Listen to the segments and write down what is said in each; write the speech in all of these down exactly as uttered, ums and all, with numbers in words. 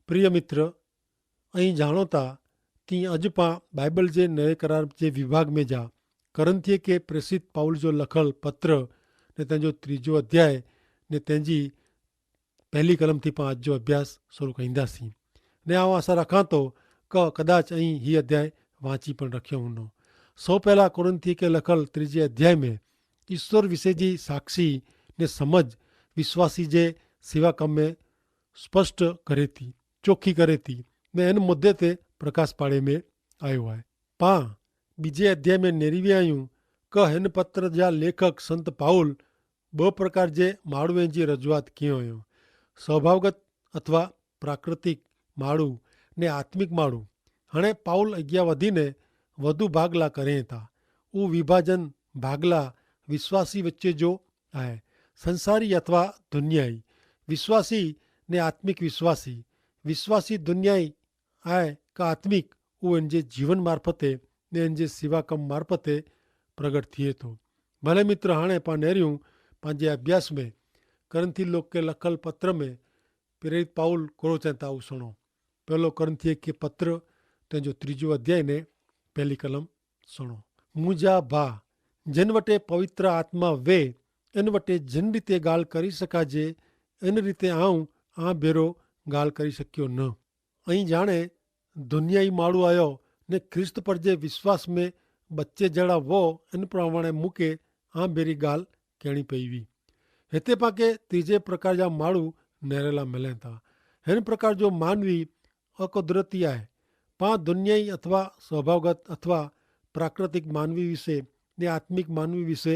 પ્રિય મિત્ર, અહીં જાણો તા કિ અજ પાં બાઈબલ જે નવે કરાર જે વિભાગ મેં જા, કરંથિયે કે પ્રેસિત પાઉલ જો લખલ પત્ર ને તેનો ત્રીજો અધ્યાય ને તેની પહેલી કલમ થી પાં અજ જો અભ્યાસ શરૂ કહીંદા સી. ને આવ આશા રખાં તો કે કદાચ અહીં હી અધ્યાય વાંચી પણ રખ્યો હુનો. સૌ પહેલા કોરિંથી કે લખલ ત્રીજે અધ્યાય મેં ઈસ્વર વિશે જી સાક્ષી ને સમજ વિશ્વાસી જે સેવા કમે સ્પષ્ટ કરે તી, ચોખી કરે તી, ને એન મુદ્દે તે પ્રકાશ પાડે મેં આયો હૈ. પાં બીજે અધ્યાય મેં નેરીવી આયું કે હેન પત્ર જા લેખક સંત પાઉલ બહ પ્રકાર જે માળુ એન જી રજૂઆત કિયો અયો. સ્વભાવગત અથવા પ્રાકૃતિક માળુ ને આત્મિક માળુ. હણે પાઉલ અજ્ઞાવધિને વધુ ભાગલા કરે તા. ઉ વિભાજન ભાગલા વિશ્વાસી વચ્ચે જો આય, સંસારી અથવા ધુનિયાઈ વિશ્વાસી ને આત્મિક વિશ્વાસી. વિશ્વાસી ધુનિયાઈ આય કા આત્મિક ઉ એન જે જીવન મારફતે ને એન જે સેવાકમ મારફતે પ્રગટ થિયે તો. ભલે મિત્ર, હણે પાં નેર્યું પાંજે અભ્યાસ મેં કરંથી લોકે લખલ પત્ર મેં પ્રેરિત પાઉલ કોરો ચેંતા ઉસણો. પહેલો કરંથી કે પત્ર તેનો ત્રીજો અધ્યાય ને પહેલી કલમ સુણો. મુજા ભા, જેન વટે પવિત્ર આત્મા વે એન વટે જેન રીતે ગાલ કરી શકાજે એન રીતે આઉં આ ભેરો ગાલ કરી શક્યો ન. અહીં જાણે ધુનિયાઈ માળુ આયો ને ખ્રિસ્ત પર જે વિશ્વાસ મેં બચ્ચે જેડા વો એન પ્રમાણે મુકે આ ભેરી ગાલ કહેણી પૈવી. હેતે પાંકે ત્રીજે પ્રકાર જા માળુ નેરેલા મલેતા. હેન પ્રકાર જો માનવી અકદરતી આય. પાં ધુનિયાઈ અથવા સ્વભાવગત અથવા પ્રાકૃતિક માનવી વિશે ને આત્મિક માનવી વિશે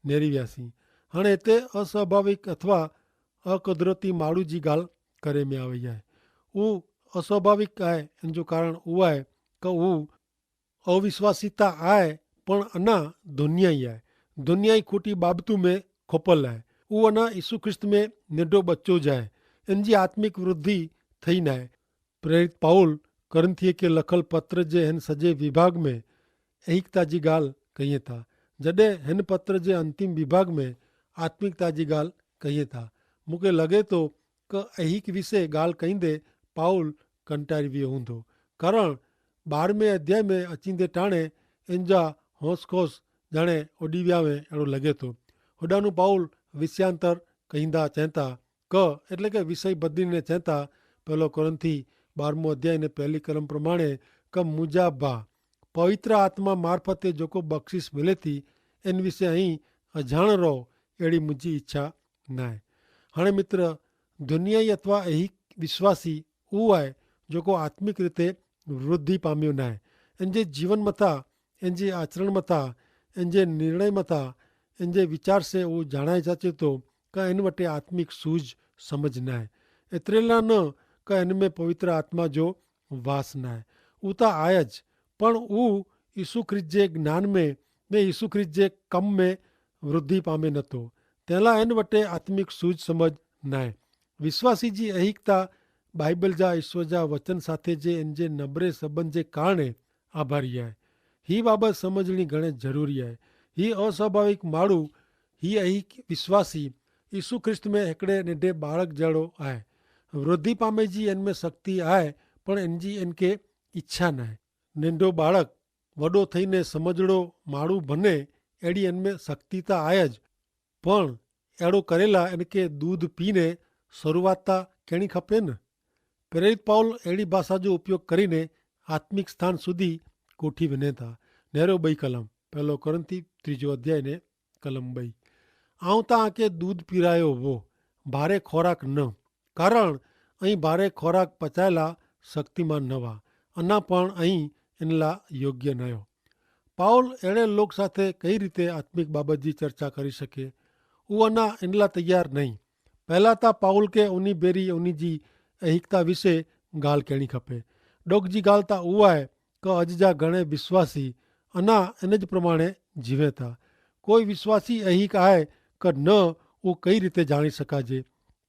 નેરી વ્યાસી. હણે તે અસ્વાભાવિક અથવા અકદરતી માળુ જી ગાલ કરે મેં આવે આય. ઉ અસ્વાભાવિક આય એન જો કારણ ઉ આય કે ઉ અવિશ્વાસિતા આય. પણ અના ધુનિયાઈ આય. ધુનિયાઈ ખોટી બાબતુ મેં ખોપલ આય. ઉ અના ઈસુ ખ્રિસ્ત મેં નેડો બચ્ચો જાય. એન જી આત્મિક વૃદ્ધિ થઈ નાય. પ્રેરિત પાઉલ કોરિંથીય કે લખલ પત્ર જે હેન સજે વિભાગ મેં અહિકતા જી ગાલ કહિયે થા, જડે હેન પત્ર જે અંતિમ વિભાગ મેં આત્મિકતા જી ગાલ કહિયે થા. મુકે લગે તો કે અહિક વિશે ગાલ કહિંદે પાઉલ કંટારી વ્યો હુંદો. કારણ બારમે અધ્યાય મેં અચિંદે ટાણે એન જા હોંસખોસ જાણે ઓડિવ્યા મેં એડો લગે તો. હોડાનું પાઉલ વિષયાંતર કહિંદા ચેંતા ક એટલે કે વિષય બદલીને ચેંતા. પહેલો કોરિંથી બારમો અધ્યાય ને પહેલી કલમ પ્રમાણે કે મુજા ભા પવિત્ર આત્મા મારફતે જોકો બક્ષિસ મિલેતી એન વિશે અહીં અજાણ રહો એડી મુજી ઇચ્છા નાય. હણે મિત્ર, દુનિયાઈ અથવા અહિક વિશ્વાસી ઉવાય જોકો આત્મિક રીતે વૃદ્ધિ પામ્યો નાય. એન જે જીવન મતા, એન જે આચરણ મતા, એન જે નિર્ણય મતા, એન જે વિચાર સે ઉ જાણાય ચાચે તો કા એન વટે આત્મિક સૂઝ સમઝ નાય. એતરેલા ન કા એન મેં પવિત્ર આત્મા જો વાસ નાય. ઉતા આય જ, પણ ઉ ઈસુ ખ્રિસ્ત જે જ્ઞાન મેં ને ઈસુ ખ્રિસ્ત જે કમ મેં વૃદ્ધિ પામે નતો. તેલા એન વટે આત્મિક સૂઝ સમઝ નાય. વિશ્વાસી જી અહિકતા બાઈબલ જા ઈસુ જા વચન સાથે જે એન જે નબરે સંબંધ જે કારણે આભારી આય. હી બાબત સમઝણી ઘણે જરૂરી આય. હી અસ્વાભાવિક માળુ હી અહિક વિશ્વાસી ઈસુ ખ્રિસ્ત મેં હેકડ઼ે નેંધે બાળક જેડો આય. વૃદ્ધિ પામે જી એન મેં શક્તિ આય, પણ એન જી એન કે ઇચ્છા નાય. નેંધો બાળક વડો થઈને સમઝડો માળુ ભને એડી એન મેં શક્તિ તા આય જ, પણ એડો કરેલા એન કે દૂધ પીને શરૂઆત તા કેણી ખપે ન? પ્રેરિત પાઉલ એડી ભાષા જો ઉપયોગ કરીને આત્મિક સ્થાન સુધી કોઠી વિને થા. નેરો બઈ કલમ પહેલો કોરિંથી ત્રીજો અધ્યાય ને કલમ બઈ. આઉં તા આકે દૂધ પીરાયો વો, ભારે ખોરાક ન, કારણ અહીં ભારે ખોરાક પચાયેલા શક્તિમાન નવા, અના પણ અહીં એનલા યોગ્ય નયો. પાઉલ એડે લોક સાથે કઈ રીતે આત્મિક બાબત જી ચર્ચા કરી શકે? ઉ અના એનલા તૈયાર નહીં. પહેલા તા પાઉલ કે ઉની ભેરી ઉની જી અહિકતા વિશે ગાલ કહેણી ખપે. ડોક જી ગાલ તા ઉ આય કે અજ જા ઘણે વિશ્વાસી અના એન જ પ્રમાણે જીવે તા. કોઈ વિશ્વાસી અહિક આય કે ન, ઉ કઈ રીતે જાણી શકાજે?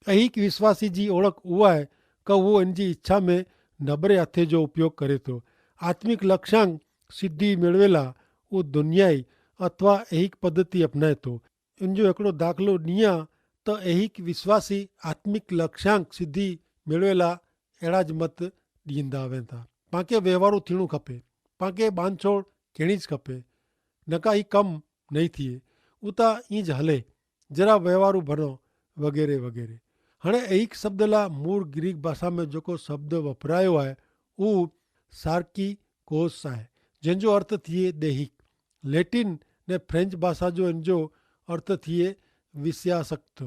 અહિક વિશ્વાસી જી ઓળખ ઉ આય કે ઉ એન જી ઇચ્છા મેં નબરે હથે જો ઉપયોગ કરે તો. આત્મિક લક્ષ્યાંક સિદ્ધિ મેળવેલા ઉ દુનિયાઈ અથવા અહિક પદ્ધતિ અપનાય તો. એન જો એકડો દાખલો નિયા તો અહિક વિશ્વાસી આત્મિક લક્ષ્યાંક સિદ્ધિ મેળવેલા એડા જ મત દીંદા વેતા. પાંકે વ્યવહારુ થીણું ખપે, પાંકે બાંધછોડ કેણી જ ખપે. નકા હી કમ નહીં થિયે. ઉતા ઇંજ હલે, જરા વ્યવહારુ ભનો વગેરે વગેરે. હણે એક શબ્દલા મૂળ ગ્રીક ભાષામાં જોકો શબ્દ વપરાયો હૈ, ઉ સાર્કી કોસ હૈ, જેનજો અર્થ થિયે દૈહિક. લેટિન ને ફ્રેન્ચ ભાષા જો એનજો અર્થ થિયે વિષ્યાસક્ત.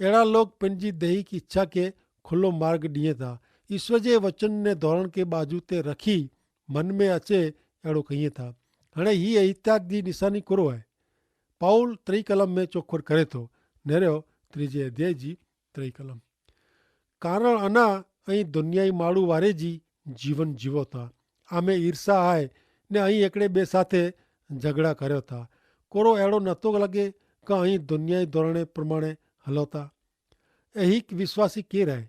એડા લોગ પેનજી દૈહિક ઇચ્છા કે ખુલ્લો માર્ગ દિયે થા. ઇશ્વર જે વચન ને ધોરણ કે બાજુ તે રખી મન મેં અચે એડો કહિયે થા. હણે હી અહિત્યાગ જી નિશાની કરો હૈ? પાઉલ ત્રિકલમ મેં ચોખવટ કરે થો. નેરો ત્રિજે અધ્યાય જી ત્રિકલમ. કારણ અના અહીં દુનિયાઈ માડૂ વારે જી જીવન જીવો થા. આમે ઈર્ષ્યા આય, ને અહીં એકડે બે સાથે ઝઘડા કર્યો થા. કોરો એડો નતો લગે કે અહીં દુનિયાઈ ધોરણે પ્રમાણે હલો થા? એહિક વિશ્વાસી કેહ રહે?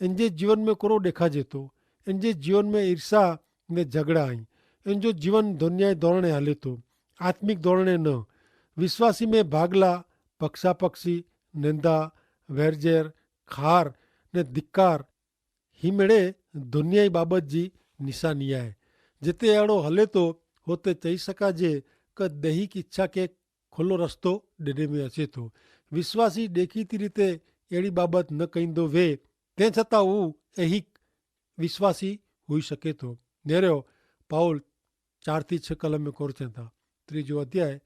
એનજે જીવન મેં કોરો દેખાજે તો? એનજે જીવન મેં ઈર્ષ્યા ને ઝઘડા અહીં. એનજો જીવન ધોન્યાય ધોરણે હલે તો, આત્મિક ધોરણે ન. વિશ્વાસી મેં ભાગલા, પક્ષાપક્ષી, નિંદા, વેરજેર, ખાર ને ધિક્કાર, હિમેડે ધોન્યાઈ બાબત જી નિશાની આય. જેતે એડો હલે તો, હોતે ચહી શકાજે કે દૈહિક ઇચ્છા કે ખુલ્લો રસ્તો ડેડે મેં અચે તો. વિશ્વાસી દેખીતી રીતે એડી બાબત ન કઈંદો વે, તે છતાં ઉં એહિક વિશ્વાસી હુઈ શકે તો. નેરો પાઉલ ચાર થી છ કલમ મેં કોરચેતા. ત્રીજો અધ્યાય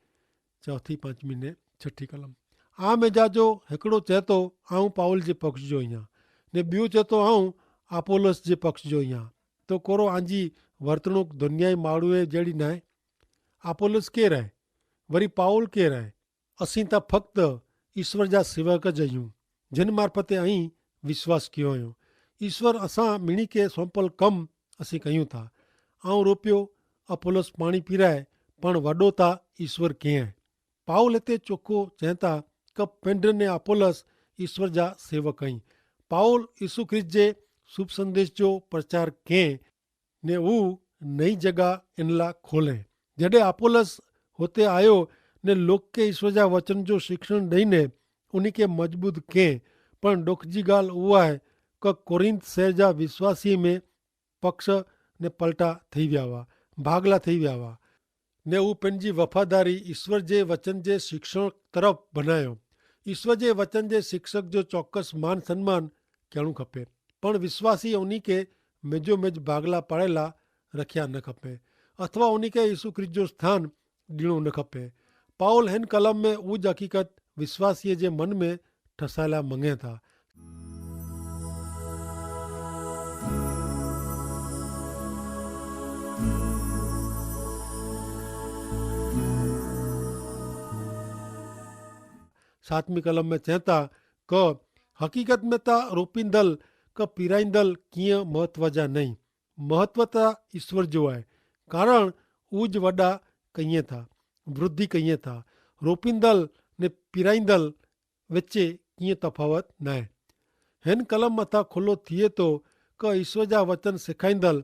ચોથી પાંચમી ને છઠી કલમ. આ મેં જાજો હેકડો ચેતો આઉં પાઉલ જે પક્ષ જો અહિયા, ને બ્યુ ચેતો આઉં આપોલોસ જે પક્ષ જો અહિયા. તો કોરો આંજી વર્તણૂક ધોન્યાઈ માળુએ જેડી નાય? આપોલોસ કે રહે? વરી પાઉલ કે રહે? અસી તા ફક્ત ઇશ્વર જા સેવક જ અહ્યું, જેન મારફતે અહીં વિશ્વાસ કિયો અયો. ઇશ્વર અસા મિણી કે સોંપલ કમ અસી કહ્યું તા. આઉં રોપ્યો, અપોલોસ પાણી પીરાય, પણ વડો તા ઇશ્વર કહેં. પાઉલ હતે ચોખો ચેંતા કે પેંડ્ર ને અપોલોસ ઇશ્વર જા સેવક અહીં. પાઉલ ઇસુ ખ્રિસ્ત જે શુભ સંદેશ જો પ્રચાર કહેં ને ઉહ નઈ જગા એનલા ખોલે. જડે આપ પોલસ હોતે આયો ને લોકે ઈસ્વર જા વચન જો શિક્ષણ દઈને ઉની કે મજબૂત કેહ. પણ ડોખજી ગાલ ઉઆ હૈ કે કોરિંથ સહેર જા વિશ્વાસી મેં પક્ષ ને પલટા થઈ વ્યાવા, ભાગલા થઈ વ્યાવા. ને ઉપને જી વફાદારી ઈસ્વર જે વચન જે શિક્ષણ તરફ ભનાયો. ઈસ્વર જે વચન જે શિક્ષક જો ચોક્કસ માન સન્માન કહેણું ખપે, પણ વિશ્વાસી ઉની કે મેજો મેજ ભાગલા પાડેલા રખ્યા ન ખપે, અથવા ઉની કે ઈસુ ખ્રિસ્ત જો સ્થાન દીણું ન ખપે. પાઉલ હેન કલમ મેં ઉજ હકીકત વિશ્વાસીય જે મન મેં ઠસાયેલા મંગે થા. સાતમી કલમ મેં ચેંતા કે હકીકત મેં તા રોપીંદલ કે પિરાઈંદલ કિયા મહત્વ જા નહીં. મહત્વ તા ઈસ્વર જો આય, કારણ ઉજ વડા કહિયે થા, વૃદ્ધિ કહિયે થા. રોપીંદલ ને પિરાઈંદલ વચ્ચે કિયા તફાવત નાય. હેન કલમ મતા ખુલ્લો થિયે તો કે ઈસ્વર જા વચન સિખાઈંદલ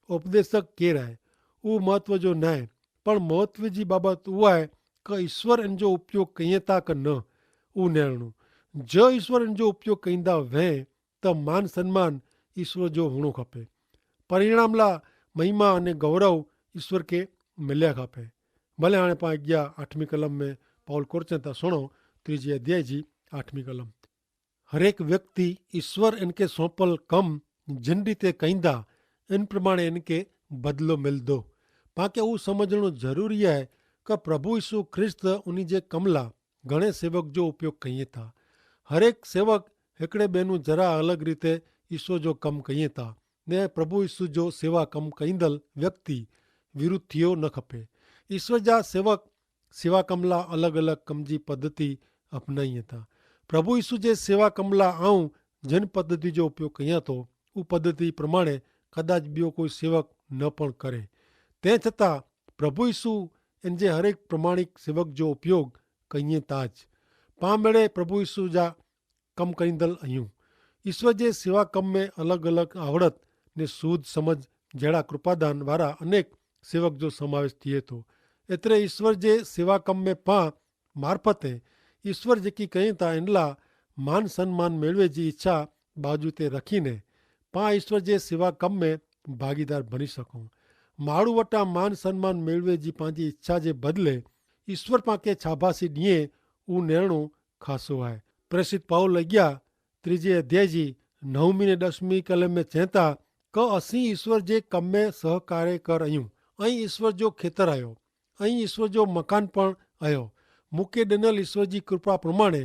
ઉપદેશક કેર આય, ઉહ મહત્વ જો નાય. પણ મહત્વ જી બાબત ઉઆ હૈ કે ઈસ્વર એન જો ઉપયોગ કહિયે તા કે ન, ઉહ નેરણું. જો ઈસ્વર એન જો ઉપયોગ કહિંદા વહેં, તો માન સન્માન ઈસ્વર જો હુણો ખપે. પરિણામલા મહિમા અને ગૌરવ ઈસ્વર કે મલ્યા ખપે. ભલે હાણે પાં અગિયા આઠમી કલમ મેં પાઉલ કોરચેતા સુણો. ત્રીજી અધ્યાય જી આઠમી કલમ. હરેક વ્યક્તિ ઈસ્વર એનકે સોંપલ કમ જેન રીતે કઈંદા એન પ્રમાણે એનકે બદલો મેલ દો. પાંકે ઉસ સમઝણો જરૂરી હૈ કે પ્રભુ ઈસુ ખ્રિસ્ત ઉની જે કમલા ઘણે સેવક જો ઉપયોગ કહિયે થા. હરેક સેવક હેકડ઼ે બેનું જરા અલગ રીતે ઈસુ જો કમ કહિયે થા. ને પ્રભુ ઈસુ જો સેવા કમ કહિંદલ વ્યક્તિ વિરુદ્ધ થિયો ન ખપે. ઈસુ જા સેવક સેવા કમલા અલગ અલગ કમજી પદ્ધતિ અપનાઈ થા. પ્રભુ ઈસુ જે સેવા કમલા આઉં જેન પદ્ધતિ જો ઉપયોગ કહિયા તો ઉપ પદ્ધતિ પ્રમાણે કદાચ બ્યો કોઈ સેવક ન પણ કરે. તે છતાં પ્રભુ ઈસુ એન જે હરેક પ્રમાણિક સેવક જો ઉપયોગ કહિયે તા જ. પામેડે પ્રભુ ઈસુ જા કમ કરીંદલ અહ્યું. ઈસ્વર જે સેવા કમ મેં અલગ અલગ આવડત ને સૂધ સમજ જેડા કૃપાદાન વારા અનેક સેવક જો સમાવેશ થિયે તો. એતરે ઈસ્વર જે સેવા કમ મેં પાં મારફતે ઈસ્વર જેકી કહેં તા એનલા માન સન્માન મેળવે જી ઇચ્છા બાજુ તે રખીને પાં ઈસ્વર જે સેવા કમ મેં ભાગીદાર ભની સકો. માણુ વટા માન સન્માન મેળવે જી પાંજી ઇચ્છા જે બદલે ઈસ્વર પાંકે છાભાસી દિયે ઉં નેરણુ ખાસો આય. પ્રેસિત પાઉલ અગિયા ત્રીજે અધ્યાય જી નવમી ને દસમી કલમ મેં ચેંતા કે અસી ઈસ્વર જે કમ મેં સહકાર્ય કર અયું, અહીં ઈસ્વર જો ખેતર આયો, અહીં ઈસ્વર જો મકાન પણ આયો. મુકે દેનલ ઈસ્વર જી કૃપા પ્રમાણે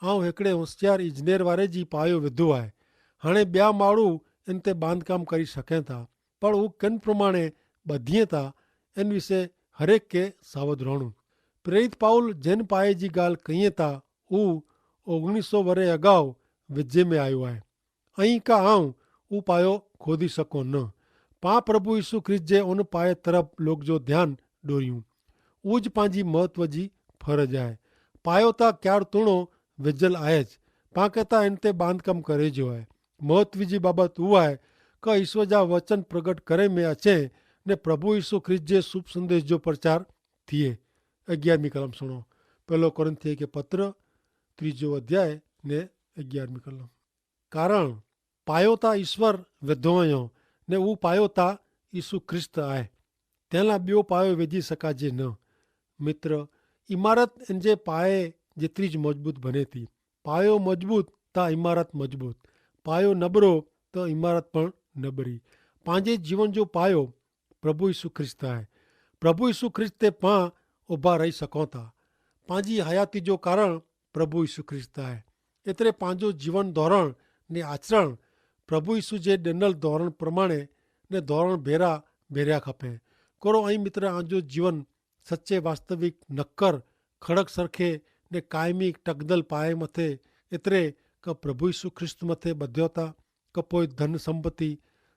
આઉં હેકડ઼ે હોસિયાર ઇજનેર વારે જી પાયો વધુ આય. હણે બ્યા માળુ એન તે બાંધકામ કરી શકેતા, પણ ઉં કેન પ્રમાણે બધીએ તા એન વિશે હરેક કે સાવધ રહણું. પ્રેરિત પાઉલ જેન પાયે જી ગાલ કહિએ તા ઉં ઓગણીસો વરે અગાઉ વિજ્જે મેં આયો આય. અહીં કા આઉં ઉપાયો ખોદી સકો ન. પાં પ્રભુ ઈસુ ખ્રિસ્ત જે ઉન પાયે તરફ લોક જો ધ્યાન ડોર્યું. ઉજ પાંજી મહત્વ જી ફરજ આય. પાયો તા ક્યાર તુણો વેજલ આય જ. પાંકે તા એન તે બાંધકામ કરે જો આય. મહત્વ જી બાબત ઉઆય કે ઈસુ જા વચન પ્રગટ કરે મેં અચે ને પ્રભુ ઈસુ ખ્રિસ્ત જે શુભ સંદેશ જો પ્રચાર થિયે. અગિયારમી કલમ સુણો. પહેલો કોરિંથીય કે પત્ર ત્રીજો અધ્યાય ને અગિયારમી કલમ. કારણ પાયો તા ઈસ્વર વેધો અયો ને ઉપાયો તા ઈસુ ખ્રિસ્ત આય. તેના બ્યો પાયો વેધી સકાજે ન. મિત્ર, ઇમારત એનજે પાયે જેતરી જ મજબૂત ભનેતી. પાયો મજબૂત તા ઇમારત મજબૂત. પાયો નબરો તો ઇમારત પણ નબરી. પાંજે જીવન જો પાયો પ્રભુ ઈસુ ખ્રિસ્ત આય. પ્રભુ ઈસુ ખ્રિસ્ત તે પાં ઉભા રહી સકોતા. પાંજી હયાતી જો કારણ પ્રભુ ઈસુ ખ્રિસ્ત આય. એતરે પાંજો જીવન ધોરણ ને આચરણ પ્રભુ ઈસુ જે ડેનલ ધોરણ પ્રમાણે ને ધોરણ ભેરા ભેર્યા ખપે. કોરો અહીં મિત્ર આજો જીવન સચ્ચે વાસ્તવિક નક્કર ખડક સરખે ને કાયમી ટકદલ પાયે મતે એતરે કે પ્રભુ ઈસુ ખ્રિસ્ત મતે બધ્યોતા કે પોય ધન સંપત્તિ,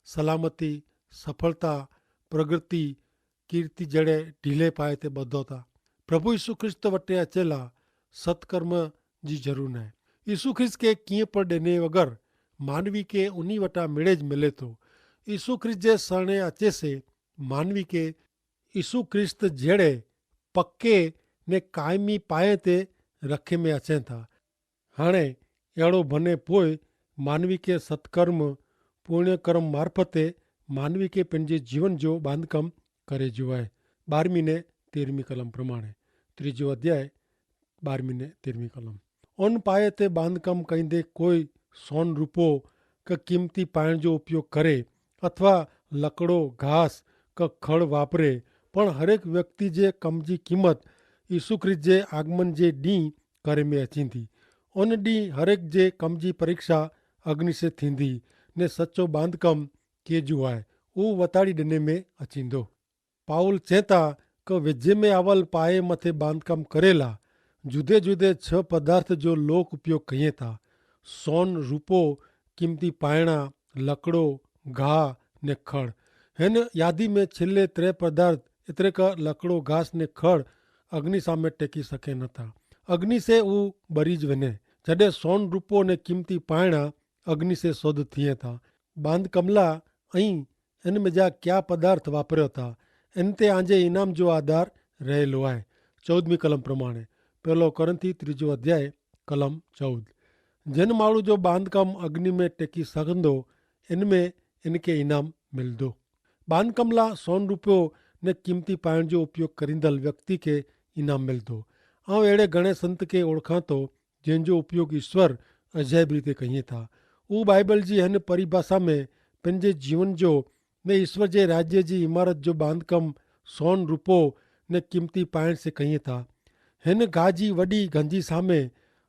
સલામતી, સફળતા, પ્રગતિ, કીર્તિ જેડે ઢીલે પાયે તે બધ્યોતા. પ્રભુ ઈસુ ખ્રિસ્ત વટે અચેલા સત્કર્મ જી જરૂર નાય. ઈસુ ખ્રિસ્ત કે કિંય પણ દેને વગર માનવી કે ઉની વટા મેળે જ મિલે તો. ઈસુ ખ્રિસ્ત જે સરણે અચે સે માનવી કે ઈસુ ખ્રિસ્ત જેડે પક્કે ને કાયમી પાયે તે રખે મેં અચે થા. હાણે એડો ભને પોય માનવી કે સત્કર્મ પૂર્ણ્યકર્મ મારફતે માનવી કે પેનજે જીવન જો બાંધકામ કરે જો આય. બારમી ને તેરમી કલમ પ્રમાણે ત્રીજો અધ્યાય બારમી ને તેરમી કલમ. અન પાયે તે બાંધકામ કઈંદે કોઈ સોન રૂપો કે કિંમતી પાયણ જો ઉપયોગ કરે અથવા લકડો ઘાસ કે ખડ વાપરે, પણ હરેક વ્યક્તિ જે કમજી કિંમત ઈસુ ખ્રિસ્ત જે આગમન જે દી કરે મેં અચીંદી. અન દી હરેક જે કમજી પરીક્ષા અગ્નિ સે થીંદી ને સચો બાંધકામ કેજુ આય ઉવ વતાડી દેને મેં અચીંદો. પાઉલ ચેતા કે વેજ્જે મેં આવલ પાયે મતે બાંધકામ કરેલા જુદે જુદે છ પદાર્થ જો લોક ઉપયોગ કહિયે તા. સોન, રૂપો, કિંમતી પાયણા, લકડો, ઘા ને ખડ. હેન યાદી મેં છેલ્લે ત્રે પદાર્થ એતરે કા લકડો, ઘાસ ને ખડ અગ્નિ સામે ટેકી સકે નતા. અગ્નિ સે ઉં બરી જ વેને. જડે સોન, રૂપો ને કિંમતી પાયણા અગ્નિ સે શોધ થિયે તા. બાંધકામલા અહીં એન મેં જા ક્યા પદાર્થ વાપર્યો થા એન તે આજે ઇનામ જો આધાર રહેલો આય. ચૌદમી કલમ પ્રમાણે પહેલો કોરિંથી ત્રીજો અધ્યાય કલમ ચૌદ. જેન માળુ જો બાંધકામ અગ્નિ મેં ટેકી સકંદો એન મેં એન કે ઇનામ મિલદો. બાંધકામલા સોન રૂપયો ને કિંમતી પાયણ જો ઉપયોગ કરીંદલ વ્યક્તિ કે ઇનામ મિલદો. આવ એડે ઘણે સંત કે ઓળખાતો જેન જો ઉપયોગ ઈસ્વર અજાયબ રીતે કહિયે થા. ઉ બાઈબલ જી હન પરિભાષા મેં પન જે જીવન જો ને ઈસ્વર જે રાજ્ય જી ઇમારત જો બાંધકમ સોન રૂપો ને કિંમતી પાયણ સે કહિયે થા. હન ગાજી વડી ગંજી સામે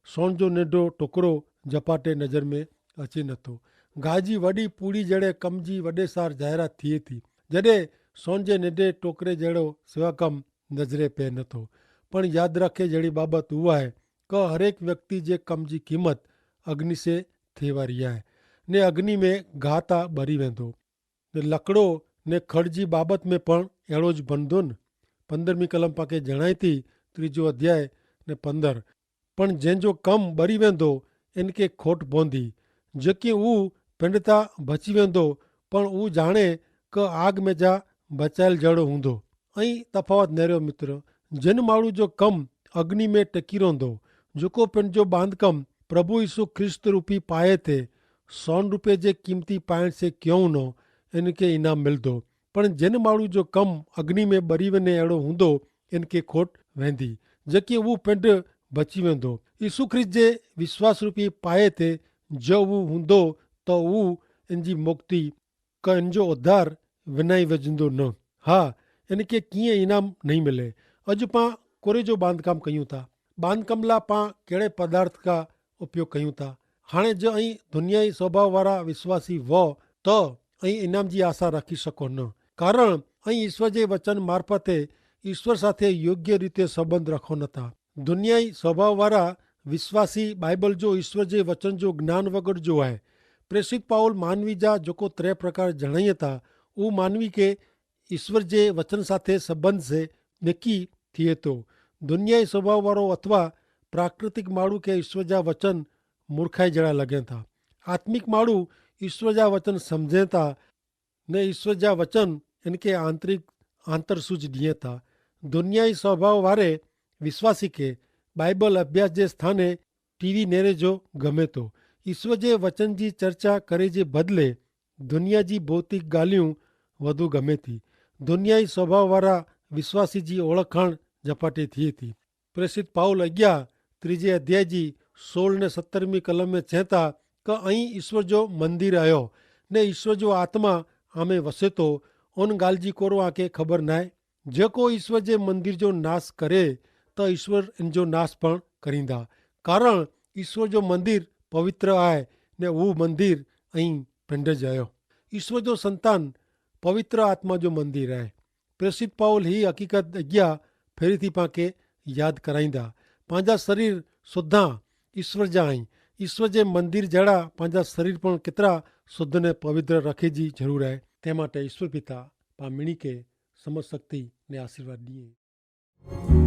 સોન જો નેડો ટોકરો જપાટે નજર મેં અચી નથો. ગાજી વડી પૂરી જેડે કમ જી વડે સાર જાહેરાત થિયે થી. જડે સોન જે નેડે ટોકરે જેડો સેવા કમ નજરે પે નથો. પણ યાદ રાખે જેડી બાબત ઉઆ હૈ કે હરેક વ્યક્તિ જે કમ જી કિંમત અગ્નિ સે થેવા રિયા હૈ ને અગ્નિ મેં ગાતા બરી વેંધો. ને લકડો ને ખડજી બાબત મેં પણ એડો જ ભનદો ન. પંદરમી કલમ પાકે જણાયતી ત્રીજો અધ્યાય ને પંદર. પણ જેન જો કમ બરી વેંધો એન કે ખોટ ભોંધી. જેકી ઉં પેંડતા ભચી વેંધો પણ ઉં જાણે કે આગ મેં જા ભચાયેલ જેડો હૂંધો. અહીં તફાવત નેર્યો મિત્ર. જેન માળુ જો કમ અગ્નિ મેં ટેકી રોંધો જોકો પેંડ જો બાંધકમ પ્રભુ ઈસુ ખ્રિસ્ત રૂપી પાયે તે સોન રૂપે જે કિંમતી પાયણ સે ક્યોં ન એનકે ઇનામ મિલદો. પણ જેન માણુ જો કમ અગ્નિ મેં બરી વેને એડો હુંદો એનકે ખોટ વેંદી, જેકે ઉં પેંડ બચી વેંદો. ઈસુ ખ્રિસ્ત જે વિશ્વાસ રૂપી પાયે તે જો ઉં હુંદો તો ઉં એનજી મુક્તિ કે એનજો ઉદ્ધાર વિનાઈ વેજંદો ન. હા, એનકે કિંય ઇનામ નહીં મિલે. અજ પાં કોરે જો બાંધકામ કહ્યું તા? બાંધકામલા પાં કેડ઼ે પદાર્થ કા ઉપયોગ કહ્યું તા? હાણે જો અહીં દુનિયાઈ સ્વભાવ વારા વિશ્વાસી વો તો અહીં ઇનામ જી આશા રાખી શકો ન. કારણ અહીં ઈસ્વર જે વચન મારફતે ઈસ્વર સાથે યોગ્ય રીતે સંબંધ રાખો નતા. દુનિયાઈ સ્વભાવ વારા વિશ્વાસી બાઈબલ જો ઈસ્વર જે વચન જો જ્ઞાન વગર જો આય. પ્રેસિત પાઉલ માનવી જા જોકો ત્રે પ્રકાર જણાઈ હતા. ઉં માનવી કે ઈસ્વર જે વચન સાથે સંબંધ સે નેકી થિયે તો. દુનિયાઈ સ્વભાવ વારો અથવા પ્રાકૃતિક માણુ કે ઈસ્વર જા વચન મૂર્ખાઈ જેડા લગે થા. આત્મિક માણુ ઈસ્વર જા વચન સમઝે થા ને ઈસ્વર જા વચન એનકે આંતરિક આંતરસૂજ દિયે થા. દુનિયાઈ સ્વભાવ વારે વિશ્વાસી કે બાઈબલ અભ્યાસ જે સ્થાને ટીવી નેરે જો ગમે તો ઈસ્વર જે વચન જી ચર્ચા કરે જે બદલે દુનિયા જી ભૌતિક ગાલિયું વધુ ગમે થી. દુનિયાઈ સ્વભાવ વારા વિશ્વાસી જી ઓળખાણ જપાટે થી થી. પ્રેસિત પાઉલ અગિયા ત્રીજે અધ્યાય જી સોળ ને સત્તરમી કલમ મેં ચેંતા કે અહીં ઈસ્વર જો મંદિર આયો ને ઈસ્વર જો આત્મા આમે વસે તો ઉન ગાલ જી કોરો આકે ખબર નાય. જેકો ઈસ્વર જે મંદિર જો નાસ કરે તો ઈસ્વર એન જો નાસ પણ કરીંદા. કારણ ઈસ્વર જો મંદિર પવિત્ર આય ને ઉહ મંદિર અહીં પેંડ જ આયો. ઈસ્વર જો સંતાન પવિત્ર આત્મા જો મંદિર આય. પ્રેસિત પાઉલ હી હકીકત અગિયા ફેરી થી પાંકે યાદ કરાઈંદા. પાંજા શરીર સુધ્ધા ઈસ્વર જા અહીં. ઈસ્વર જે મંદિર જેડા પાંજા શરીર પણ કેતરા સુધ્ધ ને પવિત્ર રખે જી જરૂર આય. તે માટે ઈસ્વર પિતા પાં મિણી કે સમજ શક્તિ ને આશીર્વાદ દિયે.